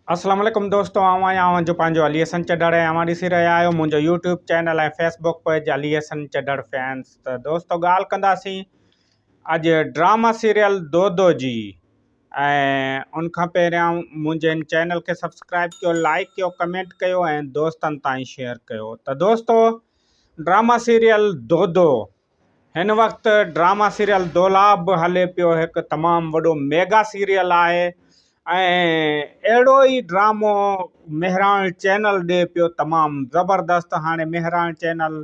اسلام عليڪم دوستو آئون آهيان اوهان جو پنهنجو علي حسن چڍڙ ۽ اوهان ڏسي رهيا آهيو منهنجو YouTube channel ۽ Facebook page Ali Hassan Chadhar fans ته دوستو ڳالهه ڪنداسين اڄ ڊراما سيريل دودو جي ۽ ان کان پهريان منهنجي هن چينل کي سبسڪرائب ڪيو لائڪ ڪيو ڪمينٽ ڪيو ۽ دوستن تائين شيئر ڪيو ته دوستو ڊراما سيريل دودو هن وقت ڊراما سيريل دولاب به هلي پيو هڪ تمام وڏو ميگا سيريل آهي ۽ اهڙو ئي ڊرامو مهراڻ چينل ڏي پيو تمام زبردست هاڻي مهراڻ چينل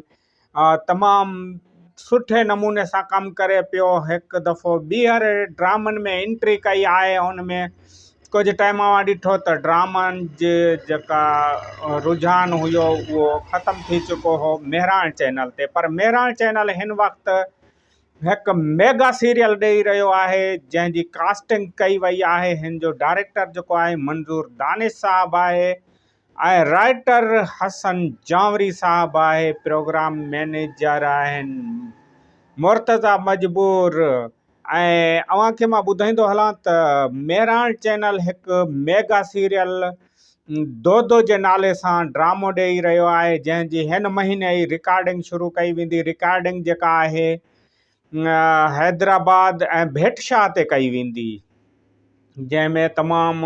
تمام سٺي نموني سان ڪم ڪري پيو هڪ دفعو ٻيهر ڊرامن ۾ انٽري ڪئي آهي ان ۾ ڪجهه ٽائيم اوهان ڏٺو ته ڊرامن جي جيڪا رجحان هيو اهو ختم ٿي چڪو هو مهراڻ چينل تي پر مهراڻ چينل هن وقت هڪ ميگا سيريل ڏئي رهيو آهي جنهن جي ڪاسٽنگ ڪئي وئي آهي هن جو ڊائريڪٽر جيڪو آهي منظور دانش صاحب آهي ۽ رائٽر حسن جانوري صاحب آهي پروگرام مئنيجر آهن مرتضيٰ مجبور ۽ اوهان کي مان ٻڌائيندو هلان ته مهراڻ چينل هڪ ميگا سيريل دودو جي نالي سان ڊرامو ڏيئي رهيو آهي جنهن جي هن مهيني ئي رڪارڊنگ شروع ڪئي ويندي رڪارڊنگ جيڪا آهي حيدرآباد ۽ ڀيٽ شاهه تي ڪئي ويندي جنهن ۾ تمام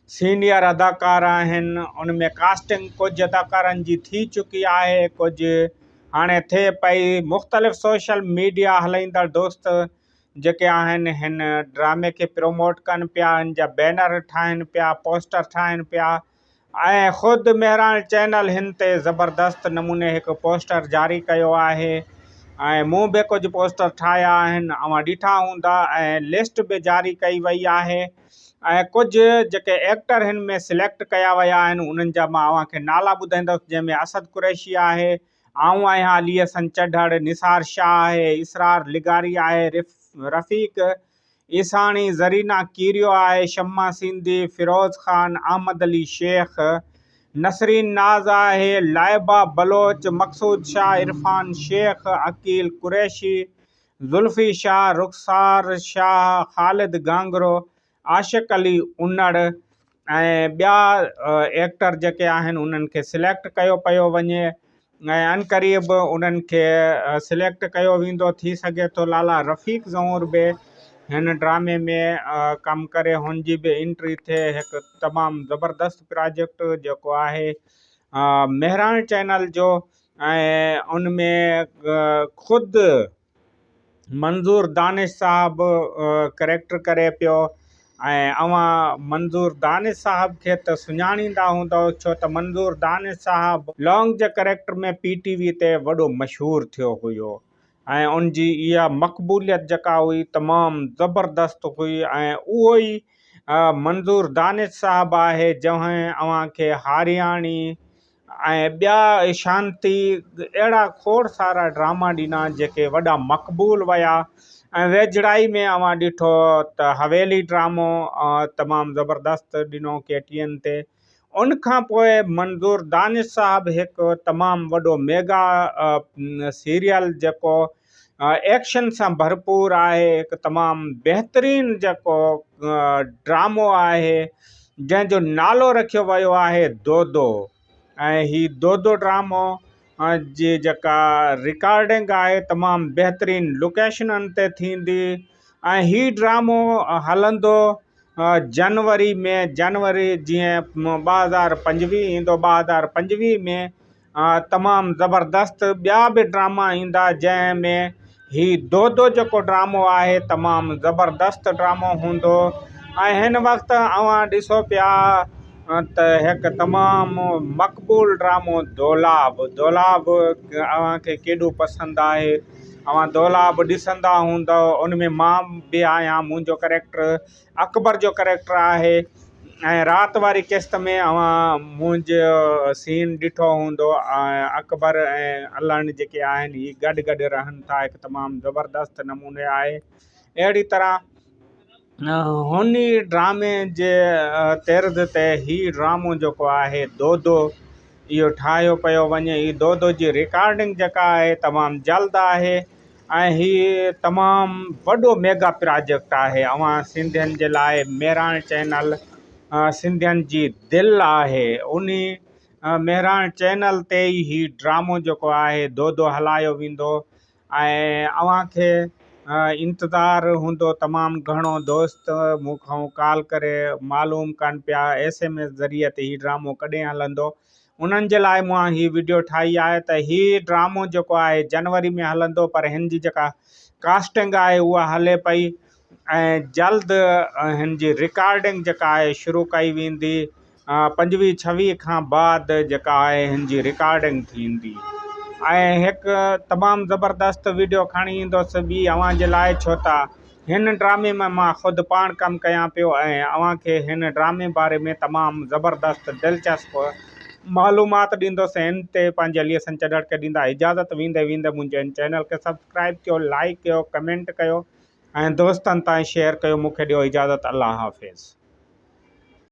سينيئر اداڪار آهن ان ۾ ڪاسٽنگ ڪجهه اداڪارن جي ٿي چڪي آهي ڪجهه هاڻي ٿئي پئي. مختلف سوشل ميڊيا هلائيندڙ دوست جيڪي آهن هن ڊرامي کي پروموٽ ڪن پيا ان جا بينر ٺاهن پيا پوسٽر ٺاهن پيا ۽ خود مهراڻ چينل هن تي زبردست نموني هڪ پوسٽر جاري ڪيو آهي ۽ مون به ڪجهه پوسٽر ٺاهيا آهن اوهان ڏٺا هوندا ۽ لسٽ به جاري ڪئي وئي آهي ۽ ڪجهه جيڪي ايڪٽر هن ۾ سليڪٽ ڪيا ويا آهن انهن جا مان اوهان کي نالا ٻڌائيندس جنهن ۾ اسد قريشي آهي، آئون آهيان علي حسن چڍڙ، نثار شاهه آهي، اسرار لغاري آهي، رفيق عيساڻي، زرينا ڪيريو آهي، شمع سنڌي، فيروز خان، احمد علي شيخ، نسرين ناز آهي، لائبه بلوچ، مقصود شاهه، عرفان شيخ، عقيل قريشي، زلفي شاهه، رخسار شاهه، خالد گانگرو، عاشق علي انڙ ۽ ٻيا ايڪٽر جيڪي آهن انهن کي سليڪٽ ڪيو پيو وڃي ۽ عنقريب انهن کي سليڪٽ ڪيو ويندو ٿي سگهي ٿو لالا رفيق زئور به هن ڊرامي ۾ ڪم ڪري هن جي به انٽري ٿئي هڪ تمام زبردست پراجيڪٽ جيڪو آهي مهراڻ چينل جو ۽ ان ۾ خود منظور دانش صاحب ڪريڪٽر ڪري پيو ۽ اوهان منظور دانش صاحب کي ته سڃاڻيندا هوندؤ ڇو ته منظور دانش صاحب لونگ جي ڪريڪٽر ۾ پي ٽي وي تي وڏو مشهور ٿيو هيو ۽ ان جي اها مقبوليت جيڪا هئي تمام زبردست هئي ۽ اهو ئي منظور دانش صاحب آهي جنهن اوهان کي هارياڻي ۽ ٻيا شانتي اهڙا کوڙ سارا ڊراما ڏنا جيڪي وڏا مقبول ويا ۽ ويجهڙائي ۾ اوهان ڏٺو ته حويلي ڊرامو تمام زبردست ڏنو ڪي ٽي اين تي ان کان پوء منظور دانش صاحب هڪ تمام وڏو ميگا سيريل جيڪو ايڪشن سان ڀرپور آهي هڪ تمام بهترين جيڪو ڊرامو آهي جنهن جو نالو رکيو ويو آهي دودو ۽ هي دودو ڊرامو جي جيڪا رڪارڊنگ آهي تمام بهترين لوڪيشنن تي ٿيندي ۽ هي ڊرامو هلندو جنوري ۾ جنوري جيئن 2025 ايندو 2025 ۾ تمام زبردست ٻيا به ڊراما ايندا جنهن ۾ هي دودو جيڪو ڊرامو آهي تمام زبردست ڊرامو هوندو ۽ هن وقت اوهان ڏسو پيا ته هڪ تمام مقبول ڊرامو دولاب دولاب اوهان کي ڪيڏو پسند آهي اوهان دولاب ڏسندا هوندؤ ان ۾ مان به آهيان منهنجو ڪريڪٽر اڪبر جو ڪريڪٽر آهي ۽ رات واري قسط ۾ اوهان منهنجو سين ڏٺو هوندو اڪبر ۽ علڻ جيڪي آهن هي گڏ گڏ رهن ٿا هڪ تمام زبردست نموني آهي اهڙي طرح هن ئي ڊرامي جي طرز تي هي ڊرامو جيڪو آهي دودو اهو ٺاهيو پيو وڃي هي دودو جي رڪارڊنگ جيڪا آهي تمام جلد آهي ۽ هي تمام وڏو ميگا پراجيڪٽ آهي اوهان سنڌين جي لاء مهراڻ چينل سنڌين جي دل آهي انهي مهراڻ چينل تي ئي هي ڊرامو جيڪو آهي دودو هلايو ويندو ۽ اوهان کي انتظار هوندو تمام گهڻو دوست مون کان ڪال ڪري معلوم ڪن پيا ايس ايم ايس ذريعي ته هي ڊرامو ڪڏهن هلندو انهن جي لاء مون هي وڊيو ٺاهي آهي ته هي ڊرامو جيڪو آهي جنوري ۾ هلندو پر هن جي جيڪا ڪاسٽنگ آهي اها هلي پئي ۽ جلد هن جي رڪارڊنگ جيڪا آهي شروع ڪئي ويندي پنجويهه ڇويهه کان بعد جيڪا آهي هن جي رڪارڊنگ ٿيندي ۽ هڪ تمام زبردست ويڊيو کڻي ايندس ٻي اوهان جي لاء ڇو ته هن ڊرامي ۾ مان خود پاڻ ڪم ڪيان پيو ۽ اوهان کي هن ڊرامي باري ۾ تمام زبردست دلچسپ معلومات ڏيندس هن تي پنهنجي علي حسن چڍڙ کي ڏيندا اجازت ويندي ويندي منهنجي هن چينل کي سبسڪرائب ڪيو لائڪ ڪيو ڪمينٽ ڪيو ۽ دوستن تائين شيئر ڪيو مون کي ڏيو اجازت الله حافظ.